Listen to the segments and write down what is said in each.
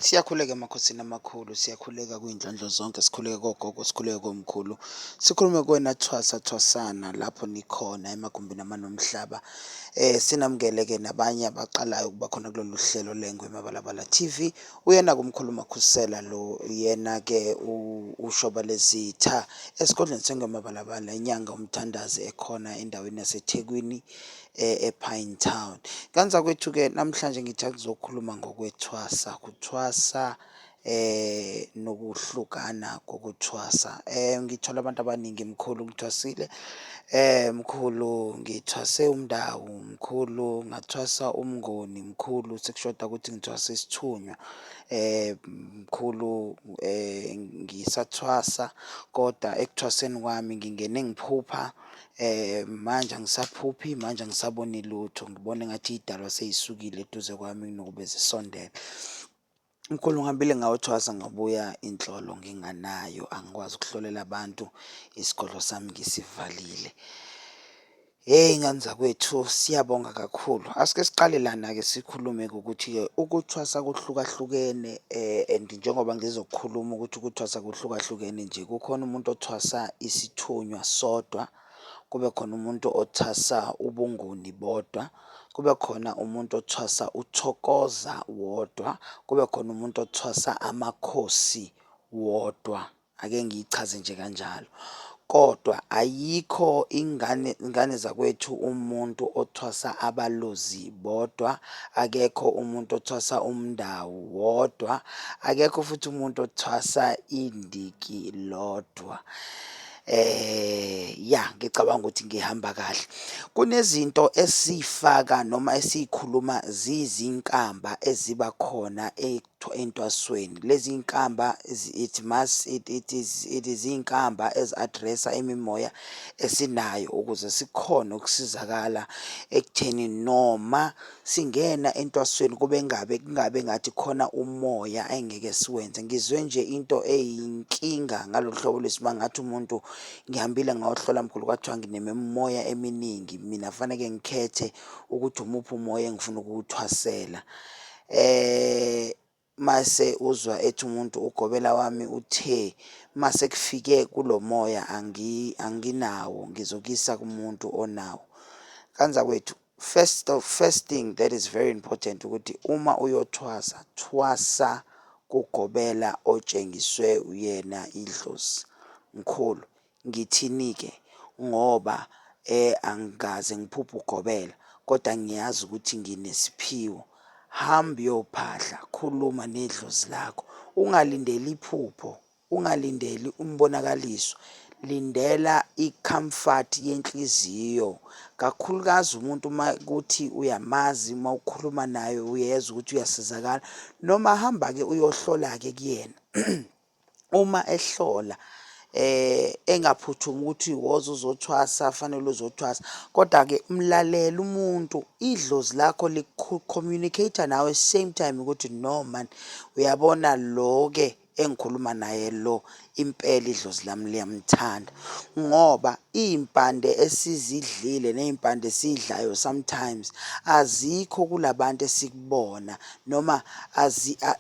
Siyakhuleka emakhosini amakhulu, siyakhuleka kwiy'nhlanhla zonke, sikhuleke kogogo, sikhuleke komkhulu, sikhulume kuwena thwasa thwasana lapho nikhona emagumbini amane omhlaba. Sinamukele-ke nabanye abaqalayo ukuba khona kulolu hlelo leNgwe Mabalabala TV. Uyena-ke umkhulu uMakhusela lo, uyena-ke ushoba lezitha esigodlweni seNgwe Mabalabala, inyanga umthandazi ekhona endaweni yaseThekwini ePinetown. Kanzakwethu-ke namhlanje ngithi akuzokhuluma ngokwethwasa, kuthwasa nokuhlukana kokuthwasa. Ngithola abantu abaningi, mkhulu ngithwasile, mkhulu ngithwase umndawu, mkhulu ngathwasa umnguni, mkhulu sekushoda ukuthi ngithwase isithunywa, mkhulu ngisathwasa koda ekuthwaseni kwami ngingene ngiphupha manje angisaphuphi, manje angisaboni lutho, ngibona engathi iy'dalwa sey'sukile eduze kwami kunokube zisondele. Mkhulu ngihambile ngayothwasa ngabuya inhlolo nginganayo, angikwazi ukuhlolela abantu, isigodlo sami ngisivalile. Hheyi ngane zakwethu, siyabonga kakhulu. Asike siqale lana-ke sikhulume-ke ukuthi-ke ukuthwasa kuhlukahlukene and njengoba ngizokhuluma ukuthi ukuthwasa kuhlukahlukene nje, kukhona umuntu othwasa isithunywa sodwa, kube khona umuntu othwasa ubunguni bodwa, kube khona umuntu othwasa uthokoza wodwa, kube khona umuntu othwasa amakhosi wodwa. Ake ngiyichaze nje kanjalo. Kodwa ayikho ingane, ngane zakwethu umuntu othwasa abalozi bodwa, akekho umuntu othwasa umndawu wodwa, akekho futhi umuntu othwasa indiki lodwa. Ya, ngicabanga ukuthi ngihamba kahle. Kunezinto esiy'faka noma esiy'khuluma ziyizinkamba eziba khona entwasweni. Lezi iy'nkamba it must it, it is it is iy'nkamba ezi-address-a imimoya esinayo ukuze sikhone ukusizakala ekutheni noma singena entwasweni kube ngabe kungabe ngathi khona umoya engeke siwenze. Ngizwe nje into eyinkinga ngalolu hlobo lwesimanga, ngathi umuntu ngihambile ngayohlola mkhulu kwathiwa nginemimoya eminingi, mina faneke ngikhethe ukuthi umuphi umoya engifuna ukuwuthwasela. Mase uzwa ethi umuntu ugobela wami uthe mase kufike kulo moya anginawo ngizokuyisa kumuntu onawo. Kanzakwethu, first thing that is very important ukuthi uma uyothwasa, thwasa kugobela otshengiswe uyena idlozi. Mkhulu, ngithini-ke ngoba angikaze ngiphuphe ugobela kodwa ngiyazi ukuthi nginesiphiwo. Hamba uyophahla, khuluma nedlozi lakho, ungalindeli iphupho, ungalindeli umbonakaliso, lindela i-comfort yenhliziyo. Kakhulukazi umuntu uma kuthi uyamazi, uma ukhuluma naye uyezwa ukuthi uyasizakala, noma hamba-ke uyohlola-ke kuyena. Uma ehlola engaphuthumi ukuthi woza uzothwasa, fanele uzothwasa, kodwa-ke mlalele umuntu, idlozi lakho li-communicate-a nawe same time ukuthi no man, uyabona lo-ke engikhuluma naye lo, impela idlozi lami liyamthanda. Ngoba iy'mpande esizidlile ney'mpande esiy'dlayo sometimes azikho kulabantu esikubona noma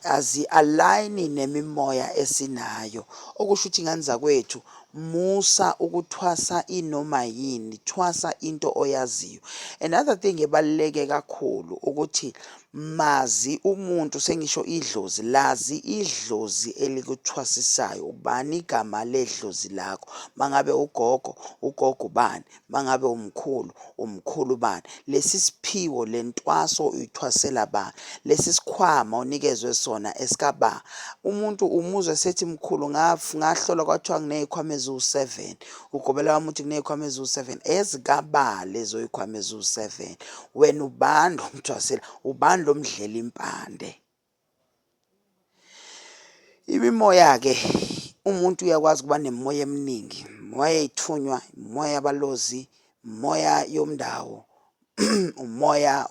azi-align-i nemimoya esinayo. Okusho ukuthi ngane zakwethu, musa ukuthwasa inoma yini, thwasa into oyaziyo. Another thing ebaluleke kakhulu ukuthi mazi umuntu, sengisho idlozi, lazi idlozi elikuthwasisayo, ubani igama ledlozi lakho. Mangabe ugogo, ugogo ubani, mangabe umkhulu, umkhulu ubani. Lesi siphiwo, le ntwaso uyithwasela ba, lesi sikhwama onikezwe sona esikaba. Umuntu umuzwe esethi mkhulu ngahlola kwathiwa nginey'khwama eziwu-7, ugobela wami uthi nginey'khwama eziwu-7, ezikaba lezo y'khwama eziwu-7. Wena ubani lo mthwasela, ubani lo mdlela impande? Imimoya-ke umuntu uyakwazi ukuba nemimoya eminingi, imoya ey'thunywa, imoya yabalozi, imoya yomndawo, umoya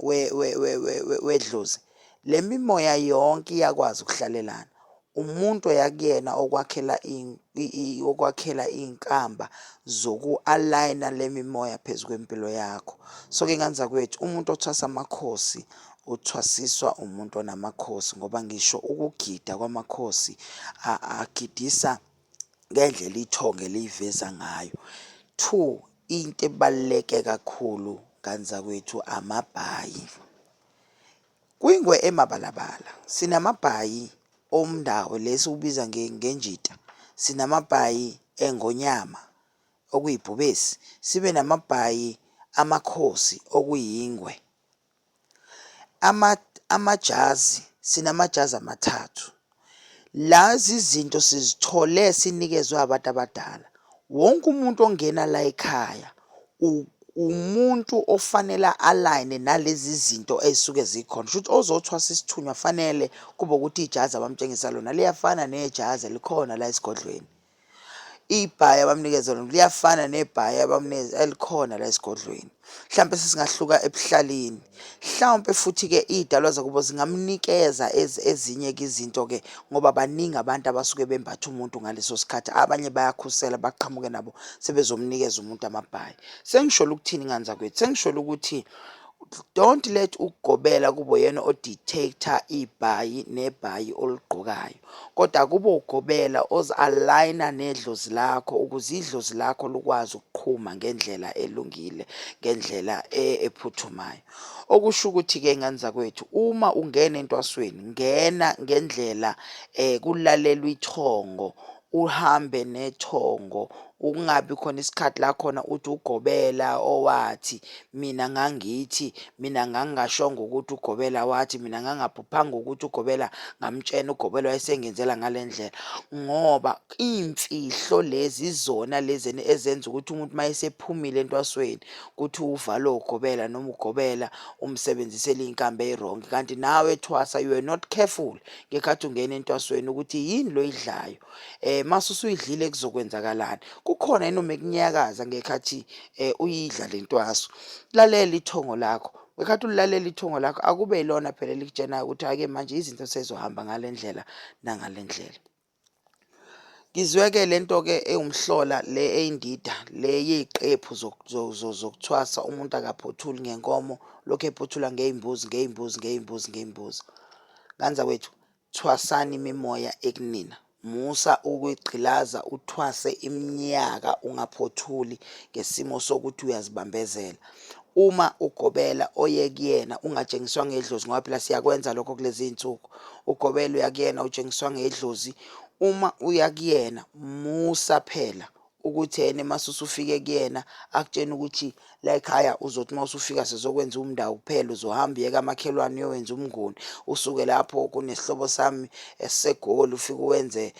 wedlozi. Le mimoya yonke iyakwazi ukuhlalelana. Umuntu oyakuyena okwakhela iy'nkamba zoku-align-a le mimoya phezu kwempilo yakho. So-ke ngane zakwethu, umuntu othwasa amakhosi Uthwasiswa umuntu onamakhosi ngoba ngisho ukugida kwamakhosi agidisa ngendlela ithonga eliyiveza ngayo. Two, into ebaluleke kakhulu ngane zakwethu amabhayi. Kwingwe emabalabala sinamabhayi omndawo le esiwubiza ngenjita, sinamabhayi engonyama okuyibhubesi, sibe namabhayi amakhosi okuyingwe. Amajazi, sinamajazi amathathu. Lazi zinto sizithole sinikezwe abantu abadala. Wonke umuntu ongena la ekhaya umuntu ofanele a-align-e nalezi zinto ey'suke zikhona. Shuthi ozothwasa isithunywa fanele kube ukuthi ijazi abamtshengisa lona liyafana nejazi elikhona la esigodlweni. Ibhayi abamnikeza lona liyafana nebhayi abamnikeza elikhona la esigodlweni. Mhlampe sesingahluka ebuhlalini. Mhlawumpe futhi-ke iy'dalwa zakubo zingamnikeza ezinye-ke izinto-ke ngoba baningi abantu abasuke bembatha umuntu ngaleso sikhathi. Abanye bayakhusela baqhamuke nabo sebezomnikeza umuntu amabhayi. Sengisholo ukuthini ngane zakwethu? Sengisholo ukuthi don't let ukugobela kube uyena o-dictate-a ibhayi nebhayi oligqokayo, kodwa kube ugobela ozi-align-a nedlozi lakho ukuze idlozi lakho likwazi ukuqhuma ngendlela elungile, ngendlela ephuthumayo. Okusho ukuthi-ke ngane zakwethu, uma ungena entwasweni, ngena ngendlela kulalelwa ithongo, uhambe nethongo, ukungabi khona isikhathi la khona uthi ugobela owathi mina ngangithi, mina ngangingashongo ukuthi ugobela wathi, mina ngangingaphuphanga ukuthi ugobela ngamtshena ugobela wayesengenzela ngale ndlela. Ngoba iy'mfihlo lezi izona lezi ezenza ukuthi umuntu uma esephumile entwasweni kuthiwa uvalwe ugobela noma ugobela umsebenzisele iy'nkambi eyi-wrong. Kanti nawe thwasa you were not careful ngekhathi ungena entwasweni ukuthi yini lo oyidlayo. Mase usuyidlile kuzokwenzakalani? Kukhona yini noma ekunyakaza ngekhathi uyidla le ntwaso? Lalela ithongo lakho. Ngekhathi ulilalela ithongo lakho akube yilona phela elikutshenayo ukuthi hhayi-ke manje izinto sezohamba ngale ndlela nangale ndlela. Ngizwe-ke le nto-ke ewumhlola le eyindida le yey'qephu zokuthwasa umuntu akaphothuli ngenkomo lokhu ephothula ngey'mbuzi ngey'mbuzi ngey'mbuzi ngey'mbuzi. Ngane zakwethu thwasani imimoya ekunina. Musa ukuyigqilaza uthwase iminyaka ungaphothuli ngesimo sokuthi uyazibambezela. Uma ugobela oye kuyena ungatshengiswa ngedlozi ngoba phela siyakwenza lokho kulezi iy'nsuku. Ugobela uya kuyena utshengiswa ngedlozi. Uma uya kuyena musa phela ukuthi yena mase usufike kuyena akutshena ukuthi la ekhaya uzothi uma usufika sizokwenza umndawo kuphela uzohamba uye kamakhelwane uyowenza umnguni usuke lapho kunesihlobo sami esiseGoli ufike uwenze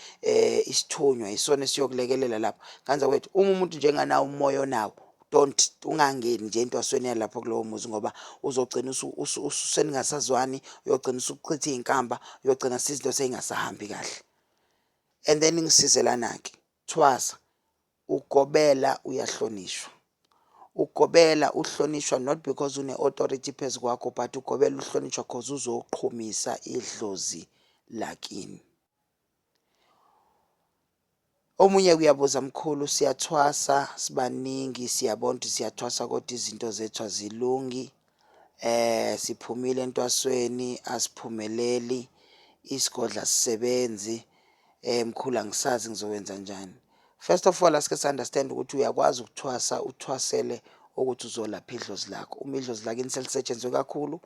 isithunywa isona esiyokulekelela lapho. Ngane zakwethu uma umuntu njenganawo umoya onawo don't ungangeni nje entwasweni yalapho kulowo muzi ngoba uzogcina seningasazwani uyogcina usuchitha iy'nkamba uyogcina izinto sey'ngasahambi kahle. And then ngisize lana-ke thwasa ugobela uyahlonishwa. Ugobela uhlonishwa not because une-authority phezu kwakho but ugobela uhlonishwa cause uzoqhumisa idlozi lakini. Omunye uyabuza mkhulu siyathwasa sibaningi siyabona ukuthi siyathwasa kodwa izinto zethu azilungi. Siphumile entwasweni asiphumeleli isigodla asisebenzi mkhulu angisazi ngizokwenza njani. First of all asike si-understand ukuthi uyakwazi ukuthwasa uthwasele ukuthi uzolapha idlozi lakho. Uma idlozi lakini selisetshenzwe kakhulu,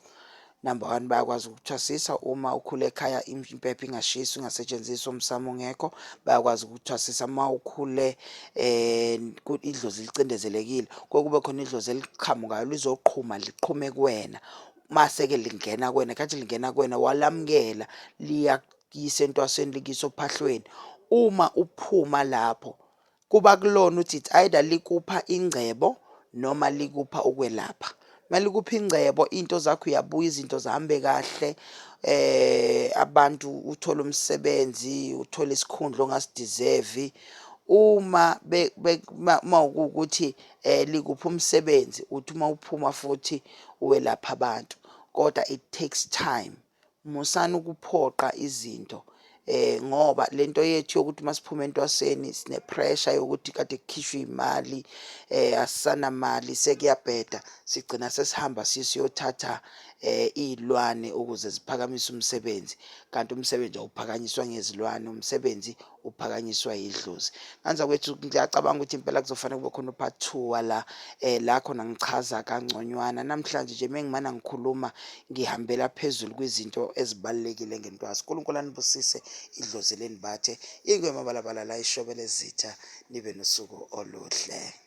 number one bayakwazi ukukuthwasisa. Uma ukhule ekhaya impepho ingashiswa ingasetshenziswa umsamo ungekho bayakwazi ukukuthwasisa. Uma ukhule idlozi licindezelekile kuke kube khona idlozi eliqhamukayo lizoqhuma liqhume kuwena. Mase-ke lingena kuwena khathi lingena kuwena walamukela liyakuyisa entwasweni likuyisa ophahlweni. Uma uphuma lapho kuba kulona ukuthi it's either likupha ingcebo noma likupha ukwelapha. Malikupha ingcebo into zakho uyabuya izinto zihambe kahle abantu uthole umsebenzi uthole isikhundla ongasi-deserve. Uma mawukuthi likupha umsebenzi uthi uma uphuma futhi uwelapha abantu kodwa it takes time. Musani ukuphoqa izinto ngoba lento yethu yokuthi masiphuma entwaseni sine pressure yokuthi kade kukhishwe imali asisanamali sekuyabheda sigcina sesihamba siyothatha Iy'lwane ukuze ziphakamise umsebenzi, kanti umsebenzi awuphakanyiswa ngezilwane, umsebenzi uphakanyiswa yidlozi. Ngane zakwethu, ngiyacabanga ukuthi impela kuzofanele kube khona u-part two wala la khona ngichaza kangconywana. Namhlanje nje mengimana ngikhuluma ngihambela phezulu kwizinto ezibalulekile ngentwaso. uNkulunkulu anibusise, idlozi lenibathe, ingwe mabalabala la ishobele zitha, nibe nosuku oluhle.